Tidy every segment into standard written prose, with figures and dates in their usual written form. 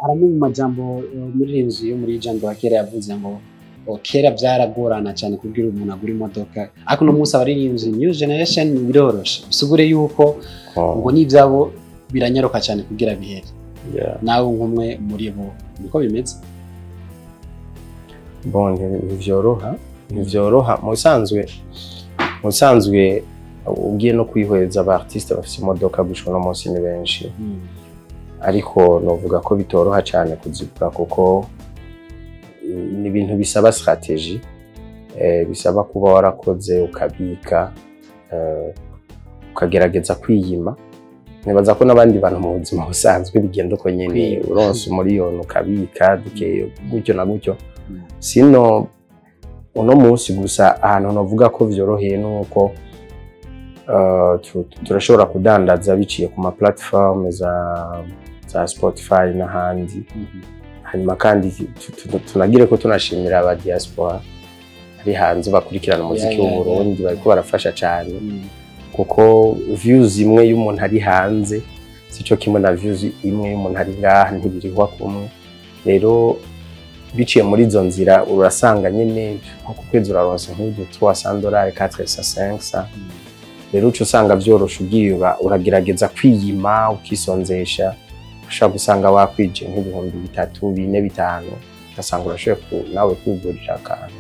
Haramwe mu majambo umuririmbyi yo muri Jambo wa kera yavuze ngo kera byaragorana cyane kubwira umuntu agura imodoka, ariko no munsi abaririmbyi new generation biroroshe, bisugure yuko ngo n'ibyabo biranyaruka cyane kugira bihere. Nawe nk'umwe muri bo niko bimeze? Bon, ntivyoroha mu bisanzwe ugiye no kwihweza aba artiste bafite imodoka gushika no munsi ni benshi, ariko novuga ko bitoroha cyane kuzigura kuko ni ibintu bisaba strategie, bisaba kuba warakoze ukabika, ukagerageza kwiyima. Nibaza ko n'abandi bantu mu buzima busanzwe bigenda uko nyene, uronse umuriyoni ukabika duke gutyo na gutyo. Sino uno munsi gusa ahantu novuga ko vyoroheye nuko turashobora kudandaza biciye ku ma platform za Spotify n'ahandi. Hanyuma kandi tunagire ko tunashimira aba diaspora ari hanze bakurikirana umuziki w'u Burundi, bariko barafasha cyane, kuko views imwe y'umuntu ari hanze sico kimwe na views imwe y'umuntu ari ngaha, ntibirihwa kumwe. Rero biciye muri izo nzira urasanga nyene nko ku kwezi uraronse nk'udu $300, 400, 500. Rero uca usanga vyoroshe, ugiye uragerageza kwiyima ukisonzesha, ushobora gusanga wakwije nk'ibihumbi 3, 4, 5, ugasanga urashoboye nawe kwigurira akantu.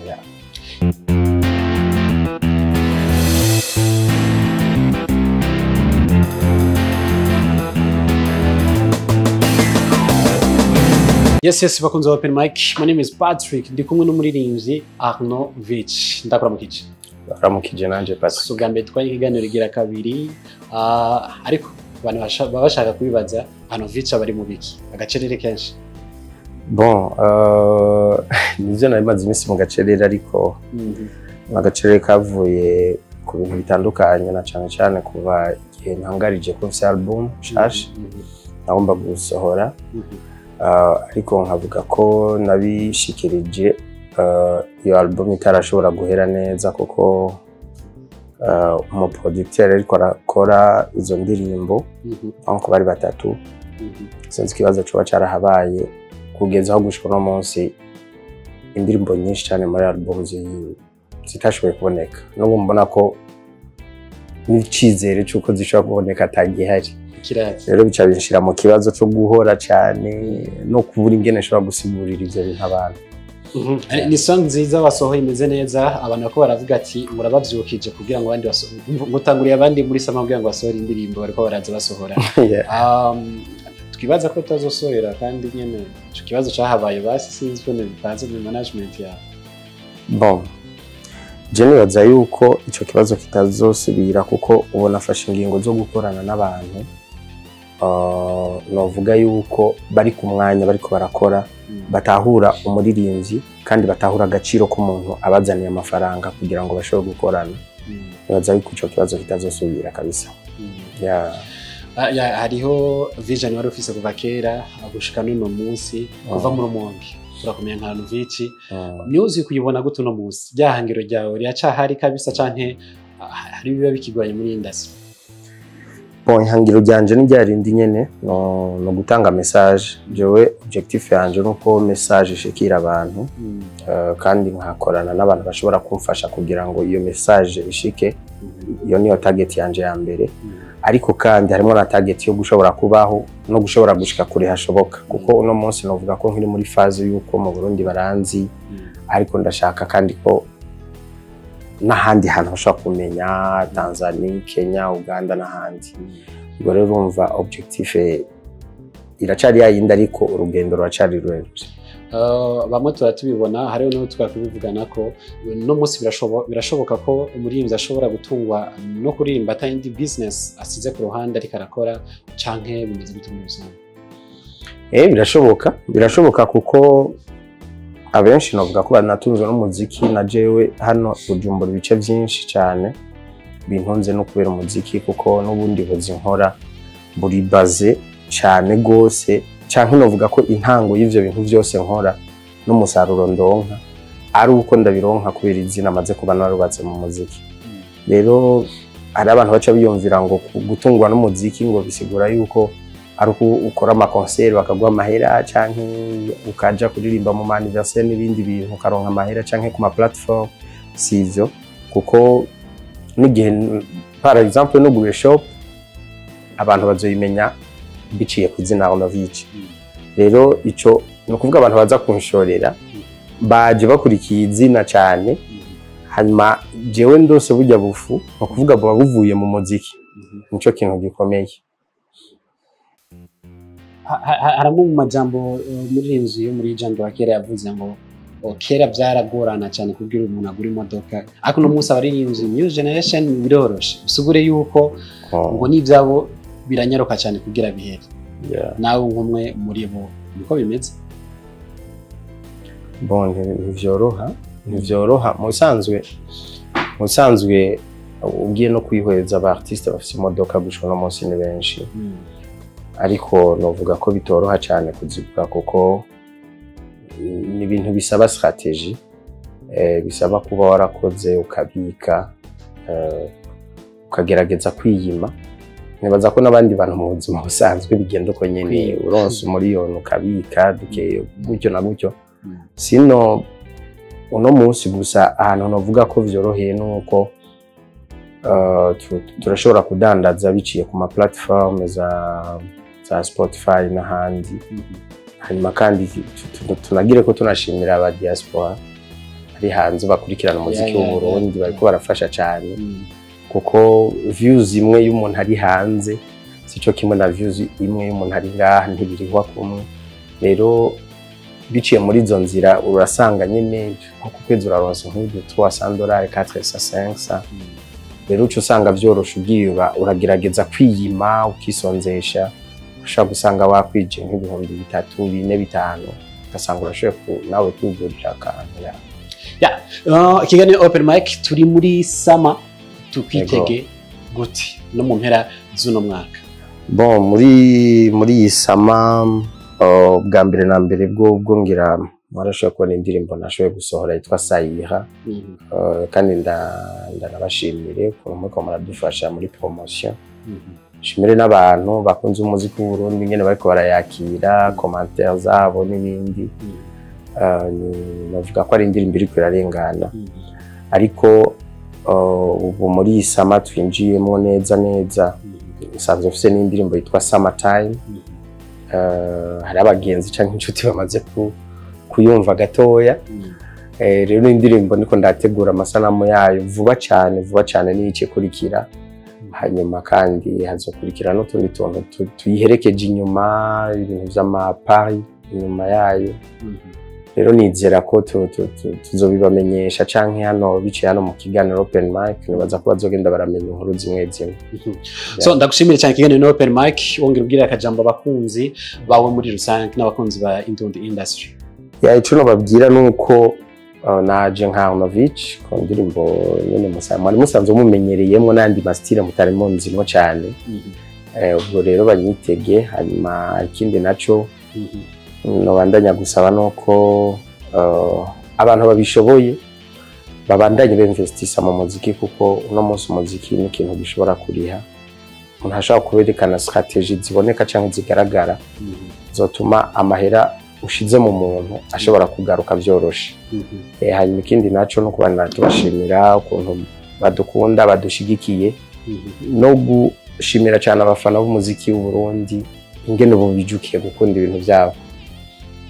Yes, bakunze Open Mic. My name is Patrick. Ndi kumwe n'umuririmbyi Arnaud Vich. Ndakuramukije. Ndakuramukije nanje Patrick. So bwa mbere twari ikiganiro gira kabiri, ariko abantu baba bashaka kubibaza Arnaud Vich abari mu biki? Agacerere kenshi. Bon, nivyo nari maze iminsi mu gacerere, ariko agacerere kavuye ku bintu bitandukanye, na cyane cyane kuva igihe ntangarije ko mfise album nshasha nagomba gusohora. Ariko nkavuga ko nabishikirije iyo album itarashobora guhera neza, kuko umuproducteur ariko arakora izo ndirimbo nko bari batatu, sinzi ikibazo coba carahabaye kugeza aho gushika uno munsi indirimbo nyinshi cyane muri album zitashoboye kuboneka. N'ubu mbona ko n'icizere c'uko zishobora kuboneka atagihari. Rero bica binshira mu kibazo cyo guhora cyane no kubura ingene nshobora gusigurira ivyo bintu abantu. Ni song nziza basohoye imeze neza, abantu bako baravuga ati murabavyukije kugira ngo abandi basohore, mutanguriye abandi muri sama kugira ngo basohore indirimbo bariko baraza basohora. Twibaza ko tazosohora kandi nyene ico kibazo cahabaye basi sinzi ko bipanze mu management ya. Bon, je nibaza yuko ico kibazo kitazosubira, kuko ubona afashe ingingo zo gukorana n'abantu novuga yuko bari ku mwanya bariko barakora, batahura umuririmbyi kandi batahura agaciro k'umuntu abazaniye amafaranga kugira ngo bashobore gukorana. Nibaza yuko ico kibazo kitazosubira kabisa. Hariho vision wari ufise kuva kera gushika n'uno munsi, kuva mu Rumonge turakomeye nka Arnaud Vich. Niuzi kuyibona gute uno munsi? Ryahangiro ryawe riracahari kabisa canke hari biba bikigwanye muri industry? Bon, ihangiro ryanje ni ryarindi nyene, no gutanga message. Jewe objectif yanje nuko message ishikira abantu, kandi nkakorana n'abantu bashobora kumfasha kugira ngo iyo message ishike. Iyo niyo target yanje ya mbere. Ariko kandi harimo na target yo gushobora kubaho no gushobora gushika kure hashoboka, kuko uno munsi novuga ko nkiri muri phase yuko mu Burundi baranzi, ariko ndashaka kandi ko n'ahandi hantu bashobora kumenya, Tanzania, Kenya, Uganda n'ahandi. Ubwo rero urumva objectif iracari yayindi, ariko urugendo ruracari rurerure. Bamwe turatubibona, hariho n'uwo twakubivugana ko no munsi birashoboka ko umuririmbyi ashobora gutungwa no kuririmba atayindi business asize ku ruhande ariko arakora, canke bimeze gute muri rusange? Birashoboka kuko abenshi novuga ko banatunzwe n'umuziki. Na jewe hano Bujumbura ibice byinshi cyane bintunze no kubera umuziki, kuko n'ubundi buzi nkora buri baze cyane gose, canke novuga ko intango y'ivyo bintu byose nkora n'umusaruro ndonka ari uko ndabironka kubera izina maze kuba narubatse mu muziki. Rero hari abantu baca biyumvira ngo gutungwa n'umuziki ngo bisigura yuko Ari uko ukora ama concert bakaguha amahera, canke ukaja kuririmba mu anniversaire n'ibindi bintu ukaronka amahera, canke ku ma platform. Si ivyo, kuko n'igihe, par exemple, nuguye shop, abantu bazoyimenya biciye ku izina Arnovich. Rero ico ni ukuvuga abantu baza kunshorera baje bakurikiye izina cyane. Hanyuma jewe ndose burya bufu, ni ukuvuga buba buvuye mu muziki, nico kintu gikomeye. Haramwe mu majambo umuririmbyi yo muri Jambo wa kera yavuze ngo kera byaragorana cyane kugira umuntu agura imodoka, ariko uno munsi abaririmbyi new generation biroroshe. Bisigure yuko ngo n'ibyabo biranyaruka cyane kugira bihere. Nawe nk'umwe muri bo, niko bimeze? Bon, ntivyoroha. Mu bisanzwe ugiye no kwihweza, aba artiste bafite imodoka gushika uno munsi ni benshi, ariko novuga ko bitoroha cyane kuzigura, kuko ni ibintu bisaba stratégie, bisaba kuba warakoze, ukabika, ukagerageza kwiyima. Nibaza ko n'abandi bantu mu buzima busanzwe bigenda uko nyene. Kwiyima. Uronse umuriyoni ukabika duke, gutyo na gutyo. Sino uno munsi gusa ahantu novuga ko vyoroheye nuko turashobora kudandaza biciye ku ma platform za Spotify n'ahandi. Hanyuma kandi tunagire ko tunashimira aba diaspora ari hanze bakurikirana umuziki w'u Burundi, bariko barafasha cyane, kuko views imwe y'umuntu ari hanze sico kimwe na views imwe y'umuntu ari ngaha, ntibirihwa kumwe. Rero biciye muri izo nzira, urasanga nyene nko ku kwezi uraronse nk'ibyo $300, 400, 500. Rero uca usanga vyoroshe, ugiye uragerageza kwiyima, ukisonzesha, ushobora gusanga wakwije nk'ibihumbi 3, 4, 5, ugasanga urashoboye nawe kwigurira akantu ya. Ikiganiro open mic, turi muri summer, tukwitege gute no mu mpera z'uno mwaka? Bon, muri iyi summer, bwa mbere na mbere bwo ngira mwarashoboye kubona indirimbo nashoboye gusohora yitwa Sayira. Kandi ndanabashimire ukuntu muriko muradufasha muri promotion. Shimire n'abantu bakunze umuziki w'Uburundi ingene bariko barayakira, commentaire zabo n'ibindi. Navuga ko ari indirimbo iriko irarengana. Ariko ubu muri iyi summer twinjiyemo neza neza, nsanzwe mfise n'indirimbo yitwa Summer Time. Hari abagenzi canke inshuti bamaze kuyumva gatoya. Rero ni indirimbo niko ndategura amasanamu yayo vuba cyane, vuba cyane niyo ikurikira. Hanyuma kandi hazokurikira n'utundi tuntu tuyiherekeje inyuma, ibintu vy'amapari inyuma yayo. Rero nizera ko tuzobibamenyesha canke hano biciye hano mu kiganiro open mic, nibaza ko bazogenda baramenya inkuru zimwe zimwe. So ndagushimire cyane. Ikiganiro ni open mic, wongera ubwira akajambo abakunzi bawe muri rusange n'abakunzi ba Indundi Industry. Ya, ico nobabwira nuko naje nka Arnovich ku ndirimbo nyene mwari musanzwe mumenyereyemwo n'andi ma style mutari munzimwo cane. Ubwo rero banyitege. Hanyuma ikindi naco nobandanya gusaba nuko abantu babishoboye babandanye bemvestisa mu muziki, kuko uno munsi umuziki ni ikintu gishobora kuriha. Umuntu ashobora kuberekana stratégie ziboneka canke zigaragara zotuma amahera ushize mu muntu ashobora kugaruka vyoroshe. Hanyuma ikindi naco no kubana tubashimira ukuntu badukunda, badushigikiye, no gushimira cyane abafana b'umuziki w'u Burundi ingene ubu bijukiye gukunda ibintu byabo.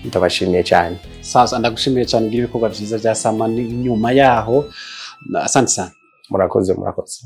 Ndabashimiye cyane. Sasa ndagushimiye cyane, ugira ibikorwa vyiza bya summer nyuma yaho. Asante sana. Murakoze, murakoze.